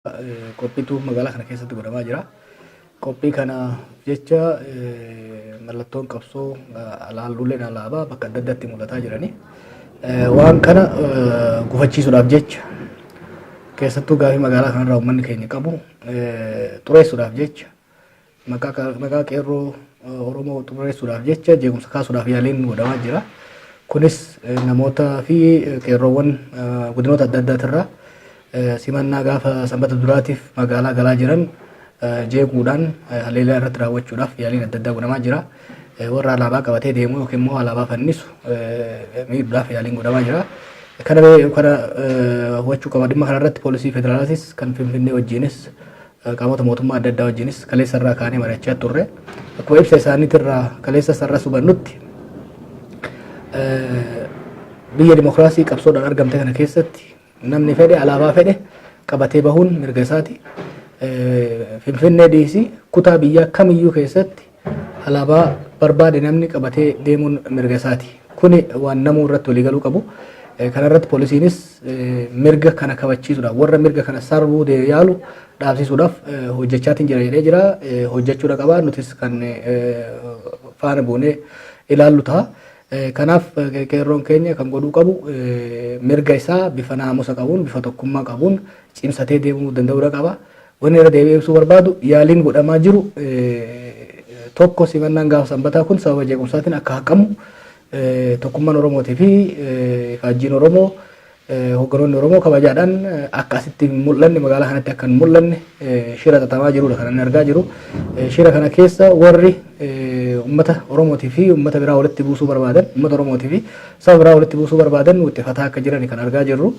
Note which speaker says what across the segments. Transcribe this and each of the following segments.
Speaker 1: Qophiitu magaalaa kana keessatti godhamaa jira. Qophii kana jecha mallattoon qabsoo halluuleen alaabaa bakka adda addaatti mul'ataa jirani. Waan kana gufachiisuudhaaf jecha, keessattuu gaafii magaalaa kanarraa uummanni keenya qabu xureessuudhaaf jecha, maqaa qeerroo Oromoo xureessuudhaaf jecha jeequmsa kaasuudhaaf yaaliin godhamaa jira. Kunis namoota fi qeerroowwan godinoota adda addaatirraa simannaa gaafa Sanbata Duraatiif magaalaa galaa jiran jeequudhaan haleellaa irratti raawwachuudhaaf yaaliin adda addaa godhamaa jira. Warra alaabaa qabatee deemu yookiin immoo alaabaa fannisu miidhuudhaaf yaaliin godhamaa jira. Kana kana hubachuu qaba. Dhimma kanarratti poolisii federaalaatis kan Finfinnee wajjinis qaamota mootummaa adda addaa wajjinis kaleessa irraa kaanee mari'achaa turre. Akkuma ibsa isaaniitirraa kaleessa sarara hubannutti, biyya dimokiraasii qabsoodhaan argamte kana keessatti namni fedhe alaabaa fedhe qabatee bahuun mirga isaati. Finfinnee dhiisii kutaa biyyaa kamiyyuu keessatti alaabaa barbaade namni qabatee deemuun mirga isaati. Kuni waan namuu irratti waliigaluu qabu. Kana irratti poolisiinis mirga kana kabachiisuudhaaf, warra mirga kana sarbuu yaalu dhaabsisuudhaaf hojjechaatiin jira jedhee jira. Hojjechuudha qaba. Nutis kan faana buunee ilaallu ta'a. Kanaaf qeerroon keenya kan godhuu qabu mirga isaa bifa naamusa qabuun, bifa tokkummaa qabuun cimsatee deemuu danda'uudha qaba. Wanni irra deebi'ee ibsuu barbaadu, yaaliin godhamaa jiru tokko, simannaan gaafa Sanbataa kun sababa jeequmsaatiin akka haqamu, tokkummaan Oromootii fi faajjiin Oromoo, hoogganoonni Oromoo kabajaadhaan akka asitti hin mul'anne, magaalaa kanatti akka hin mul'anne shira xaxamaa jirudha kan inni argaa jiru. Shira kana keessa warri uummata Oromootii fi uummata biraa walitti buusuu barbaadan, uummata Oromootii fi saba biraa walitti buusuu barbaadan wixxifataa akka jiran kan argaa jirru.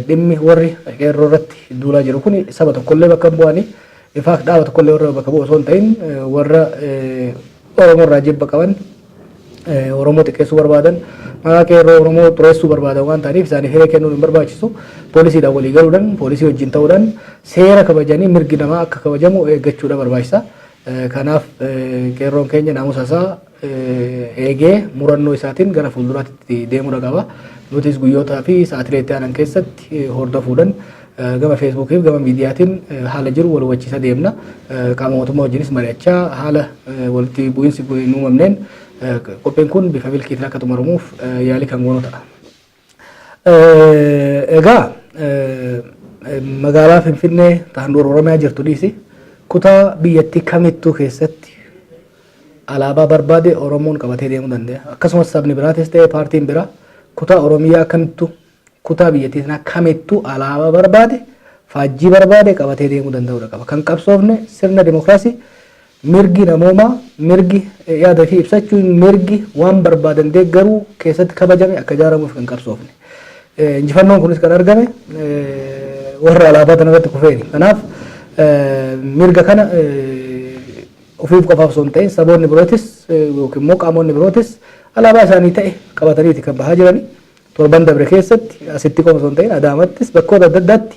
Speaker 1: Dhimmi warri qeerroo irratti duulaa jiru kun saba tokkollee bakka hin bu'anii, in fact dhaaba tokkollee warra bakka bu'u osoo hin ta'in, warra Oromoo irraa jibba qaban, Oromoo xiqqeessuu barbaadan, maqaa qeerroo Oromoo xureessuu barbaadan waan ta'aniif isaaniif hiree kennuun hin barbaachisu. Poolisiidhaan walii galuudhaan, poolisii wajjin ta'uudhaan seera kabajanii mirgi namaa akka kabajamu eeggachuudha barbaachisa. Kanaaf qeerroon keenya naamusa isaa eegee murannoo isaatiin gara fuulduraatti deemuudha qaba. Nutis guyyootaa fi sa'aatilee itti aanan keessatti hordofuudhaan gama Feesbuukii fi gama miidiyaatiin haala jiru wal hubachiisaa deemna. Qaama mootummaa wajjinis mari'achaa haala walitti bu'iinsi hin uumamneen qophiin kun bifa milkiitiin akka xumuramuuf yaalii kan goonu ta'a. Egaa magaalaa Finfinnee handhuura Oromiyaa jirtu dhiisi, kutaa biyyattii kamittuu keessatti alaabaa barbaade Oromoon qabatee deemuu danda'a. Akkasumas sabni biraatis ta'e paartiin biraa kutaa Oromiyaa kamittuu, kutaa biyyattii sanaa kamittuu alaabaa barbaade, faajjii barbaade qabatee deemuu danda'uudha qaba. Kan qabsoofne sirna dimokiraasii, mirgi namoomaa, mirgi yaada fi ibsachuun, mirgi waan barbaadan deeggaruu keessatti kabajame akka ijaaramuuf kan qabsoofne. Injifannoon kunis kan argame warra alaabaa kanarratti kufeeni. Kanaaf mirga kana ofiif qofaaf osoo hin ta'in saboonni birootis yookiin immoo qaamonni birootis alaabaa isaanii ta'e qabataniiti kan bahaa jirani. Torban dabre keessatti asitti qofa osoo hin ta'in Adaamattis bakkoota adda addaatti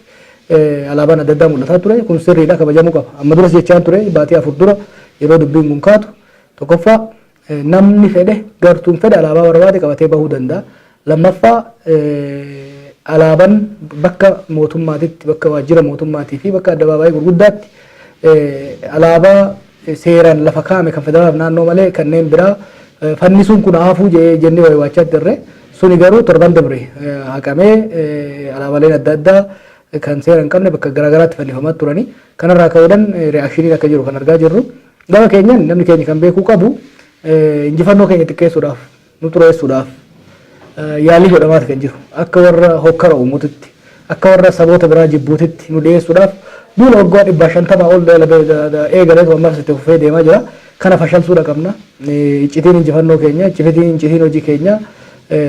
Speaker 1: alaabaan adda addaa mul'ataa ture. Kun sirriidha, kabajamuu qaba. Amma duras jechaan ture, baatii 4 dura yeroo dubbiin kun kaatu, tokkoffaa namni fedhe, gartuun fedhe alaabaa barbaade qabatee bahuu danda'a. Lammaffaa, alaabaan bakka mootummaatitti, bakka waajjira mootummaatii fi bakka addabaabaayii gurguddaatti alaabaa seeraan lafa kaa'ame kan federaalaaf naannoo malee kanneen biraa fannisuun kun hafuu jennee wayiwaachaa jirre. Suni garuu torban dabre haqamee alaabaaleen adda addaa kan seera hin qabne bakka garaagaraatti fannifamaa turani. Kanarraa ka'uudhaan reactioniin akka jiru kan argaa jirru. Gama keenyaan namni keenya kan beekuu qabu, injifannoo keenya xiqqeessuudhaaf, nu xureessuudhaaf yaalii godhamaati kan jiru. Akka warra hokkara uumuutitti, akka warra saboota biraa jibbuutitti nu dhiyeessuudhaaf duula waggaa 150 ol eegaleetu ammas itti fufee deemaa jira. Kana fashalsuudha qabna. Iccitiin injifannoo keenya, iccitiin hojii keenya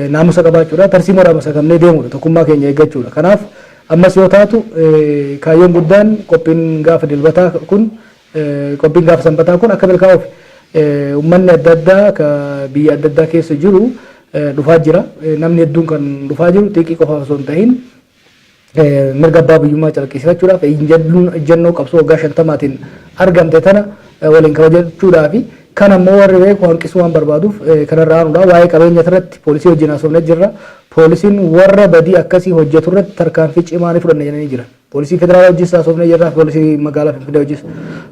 Speaker 1: naamusa qabaachuudha. Tarsiimoodhaan masakamnee deemuudha. Tokkummaa keenya eeggachuudha. Kanaaf ammas yoo taatu kaayyoon guddaan qophiin gaafa Dilbataa kun, qophiin gaafa Sanbataa kun akka milkaa'uuf uummanni adda addaa ka biyya adda addaa keessa jiru dhufaa jira. Namni hedduun kan dhufaa jiru xiiqii qofaaf osoo hin ta'in mirga abbaa biyyummaa calaqqisiifachuudhaaf, ejjennoo qabsoo waggaa 50n argamte tana waliin kabajachuudhaaf. Kan ammoo warri beeku hanqisuu waan barbaaduuf kanarraa aanuudha. Waa'ee qabeenya irratti poolisii wajjin haasofnee jirra. Poolisiin warra badii akkasii hojjetu irratti tarkaanfii cimaa ni fudhanna jedhanii jiran. Poolisii federaalaa wajjis haasofnee jirra, poolisii magaalaa Finfinnee wajjis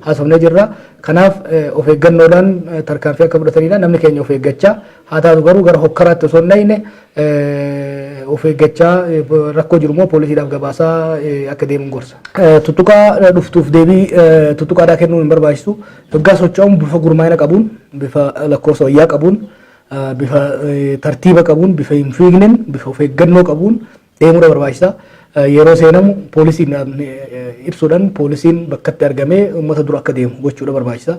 Speaker 1: haasofnee jirra. Kanaaf of eeggannoodhaan tarkaanfii akka fudhatanidha. Namni keenya of eeggachaa haa taatu, garuu gara hokkaraatti osoo hin dhayne of eeggachaa, rakkoo jiru immoo poolisiidhaaf gabaasaa akka deemuun gorsa. Tuttuqaa dhuftuuf deebii tuttuqaadhaa kennuun hin barbaachisu. Yoggaa socho'amu bifa gurmaa'ina qabuun, bifa lakkoofsa wayyaa qabuun, bifa tartiiba qabuun, bifa hin fiigneen, bifa of eeggannoo qabuun deemuudha barbaachisa. Yeroo seenamu poolisiin ibsuudhaan poolisiin bakkatti argamee uummata dura akka deemu gochuudha barbaachisa.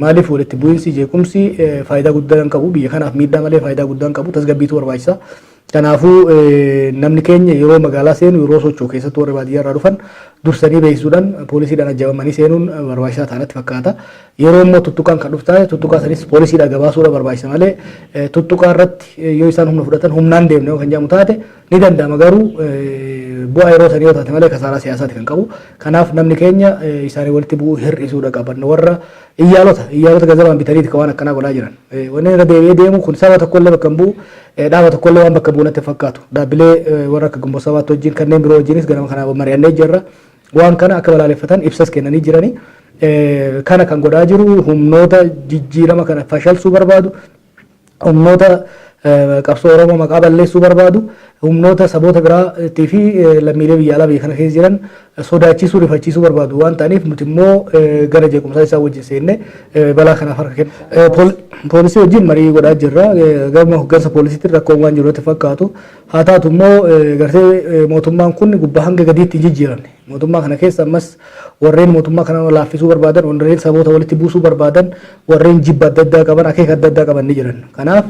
Speaker 1: Maaliif, walitti bu'iinsi, jeequmsi faayidaa guddaa hin qabu, biyya kanaaf miidhaa malee faayidaa guddaa hin qabu, tasgabbiitu barbaachisa. Kanaafuu namni keenya yeroo magaalaa seenu, yeroo socho'u, keessattuu warri baadiyyaa irraa dhufan dursanii beeksisuudhaan poolisiidhaan ajjabamanii seenuun barbaachisaa ta'anatti fakkaata. Yeroo immoo tuttuqaan kan dhufu taate, tuttuqaa sanis poolisiidhaan gabaasuudha barbaachisa malee, tuttuqaa irratti yoo isaan humna fudhatan humnaan deemne yoo kan jedhamu taate ni danda'ama, garuu bu'aa yeroo sanii yoo taate malee kasaaraa siyaasaati kan qabu. Kanaaf namni keenya isaanii walitti bu'uu hir'isuudha qaban. Warra iyyaalota gazabaan bitaniiti kan waan akkanaa godhaa jiran. Wanni irra deebi'ee deemu kun saba tokkollee bakka hin bu'u, dhaaba tokkollee waan bakka bu'u natti hin fakkaatu. Dhaabbilee warra akka Gimboot Sabaatti wajjin, kanneen biroo wajjinis ganama kana mari'annee jirra. Waan kana akka balaaleffatan ibsas kennanii jirani. Kana kan godhaa jiru humnoota jijjiirama kana fashalsuu barbaadu, humnoota qabsoo Oromoo maqaa balleessuu barbaadu, humnoota saboota biraatii fi lammiilee biyya alaa biyya kana keessa jiran sodaachisuu, rifachiisuu barbaadu waan ta'aniif, nuti immoo gara jeequmsaa isaa wajjin seenne balaa kanaaf harka kenna. Poolisii wajjin marii godhaa jirra. Gama hoggansa poolisiitiin rakkoon waan jiru natti fakkaatu. Haa taatu immoo gartee mootummaan kun gubbaa hanga gadiitti hin jijjiiramne. Mootummaa kana keessa ammas warreen mootummaa kana laaffisuu barbaadan, warreen saboota walitti buusuu barbaadan, warreen jibba adda addaa qaban, akeeka adda addaa qaban ni jiran. Kanaaf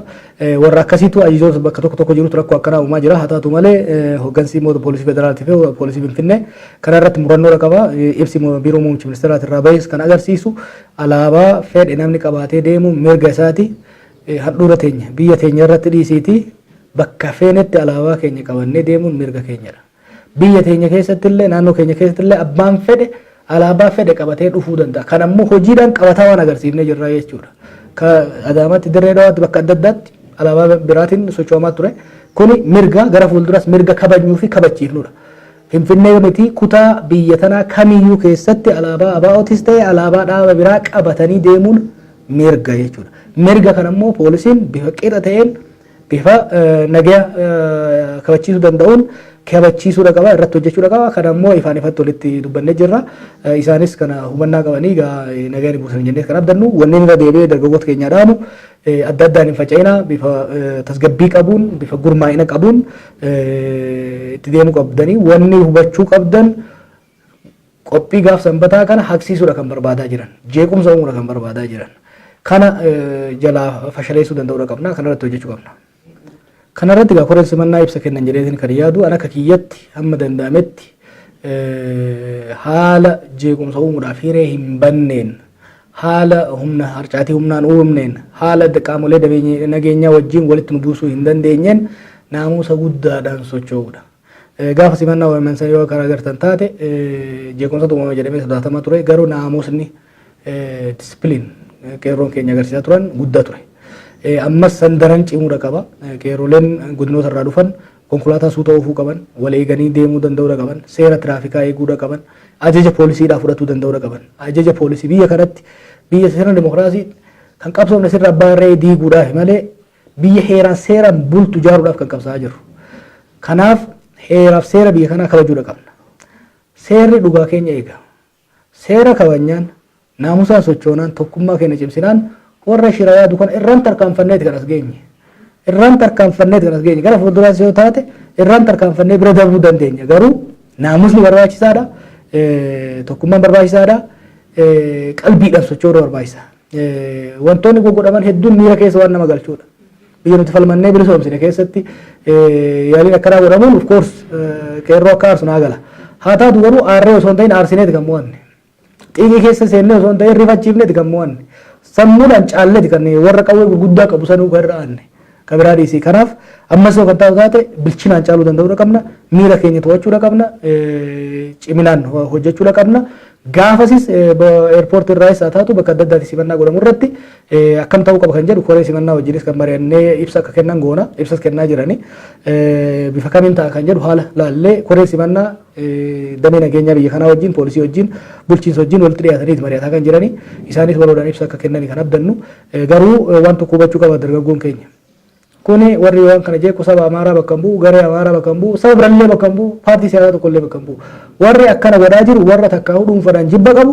Speaker 1: warra akkasiitu ajajoota bakka tokko tokko jirutu rakkoo akkanaa uumaa jira. Haa taatu malee hoggansi poolisii federaalaatii fi poolisii Finfinnee kana irratti murannoodha qaba. Ibsi biiroo muummicha ministeeraatii irraa bahes kan agarsiisu alaabaa fedhe namni qabaatee deemu mirga isaati. Handhuura teenya, biyya teenya irratti dhiisiiti, bakka feenetti alaabaa keenya qabannee deemuun mirga keenyadha. Biyya teenya keessatti illee, naannoo keenya keessatti illee abbaan fedhe alaabaa fedhe qabatee dhufuu danda'a. Kan ammoo hojiidhaan qabataa waan agarsiifnee jirra jechuudha. Ka Adaamaatti, Dirree Dhawaatti, bakka adda addaatti alaabaa biraatiin sochoomaa ture. Kuni mirga, gara fuulduras mirga kabajnuu fi kabachiifnudha. Finfinnee miti, kutaa biyya tanaa kamiyyuu keessatti alaabaa ABO'tis ta'e alaabaa dhaaba biraa qabatanii deemuun mirga jechuudha. Mirga kana immoo poolisiin bifa qixa ta'een, bifa nagaya kabachiisuu danda'uun kabachiisuudha qaba, irratti hojjechuudha qaba. Kana immoo ifaan ifatti walitti dubbannee jirra. Isaanis kana hubannaa qabanii nagaya ni buusan jennee kan abdannu. Wanneen irra deebi'ee dargaggoota keenyaa dhaamu, adda addaan hin faca'ina, bifa tasgabbii qabuun, bifa gurmaa'ina qabuun itti deemuu qabdanii. Wanni hubachuu qabdan, qophii gaaf Sanbataa kana haqsiisuudha kan barbaadaa jiran, jeequmsa uumuudha kan barbaadaa jiran. Kana jalaa fashaleessuu danda'uudha qabna, kanarratti hojjechuu qabna. Kanarratti egaa koreen simannaa ibsa kennan jedheetiin kan yaadu, an akka kiyyatti hamma danda'ametti haala jeequmsa uumuudhaaf hiree hin banneen, haala humna harcaatii humnaan uumneen, haala qaamolee nageenyaa wajjin walitti nu buusuu hin dandeenyeen naamusa guddaadhaan socho'uudha. Gaafa simannaa OMN sana yoo karaa agartan taate, jeequmsatu uumama jedhamee sodaatamaa ture, garuu naamusni, discipline qeerroon keenya agarsiisaa turan guddaa ture. Ammas san daran cimuudha qaba. Qeerroleen godinoota irraa dhufan konkolaataa suuta oofuu qaban, wal eeganii deemuu danda'uudha qaban, seera tiraafikaa eeguudha qaban, ajaja poolisiidhaa fudhatuu danda'uudha qaban. Ajaja poolisii, biyya kanatti, biyya sirna dimokiraasii kan qabsoofne sirna abbaa irree diiguudhaaf malee, biyya heeraan seeraan bultu ijaaruudhaaf kan qabsaa'aa jirru. Kanaaf heeraaf seera biyya kanaa kabajuudha qabna. Seerri dhugaa keenya eega. Seera kabajnaan, naamusaan sochoonaan, tokkummaa keenya cimsinaan, warra shira yaadu kana irraan tarkaanfanneeti kan as geenye. Irraan tarkaanfanneeti kan as geenye. Gara fuulduraas yoo taate irraan tarkaanfannee bira darbuu dandeenya. Garuu naamusni barbaachisaadha. Tokkummaan barbaachisaadha. Qalbiidhaan socho'uu barbaachisa. Wantoonni goggodhaman hedduun miira keessa waan nama galchuudha. Biyya nuti falmannee bilisoomsine keessatti yaaliin akkanaa godhamuun of course qeerroo akka aarsu naa gala. Haa taatu garuu aarree osoo hin ta'in aarsineeti kan mo'anne. Xiiqii keessa seennee osoo hin ta'in rifachiifneeti kan mo'anne. Sammuudhaan caalleeti kan warra qawwee gurguddaa qabu sanuu kan irra aanne. Kan biraa dhiisii. Kanaaf ammas yoo kan taatu taate bilchinaan caaluu danda'uudha qabna. Miira keenya to'achuudha qabna. Ciminaan hojjechuudha qabna. Gaafasis eerpoortii irraayis haa taatu bakka adda addaatti simannaa godhamu irratti akkam ta'uu qaba kan jedhu koree simannaa wajjinis kan mari'annee ibsa akka kennan goona. Ibsas kennaa jirani. Bifa kamiin ta'a kan jedhu haala laallee koree simannaa damee nageenyaa biyya kanaa wajjin, poolisii wajjin, bulchiinsa wajjin walitti dhiyaataniiti mari'ataa kan jirani. Isaanis waloodhaan ibsa akka kennani kan abdannu. Garuu waan tokko hubachuu qaba dargaggoon keenya. Kuni warri waan kana jeequ saba Amaaraa bakka hin bu'u, garee Amaaraa bakka hin bu'u, saba birallee bakka hin bu'u, paartii siyaasaa tokkollee bakka hin bu'u. Warri akkana godhaa jiru warra takkaahuu dhuunfadhaan jibba qabu,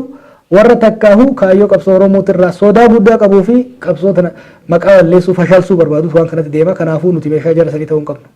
Speaker 1: warra takkaahuu kaayyoo qabsoo Oromootirraa sodaa guddaa qabuu fi qabsoo tana maqaa balleessuu, fashalsuu barbaadutu waan kanatti deema. Kanaafuu nuti meeshaa jara sanii ta'uu hin qabnu.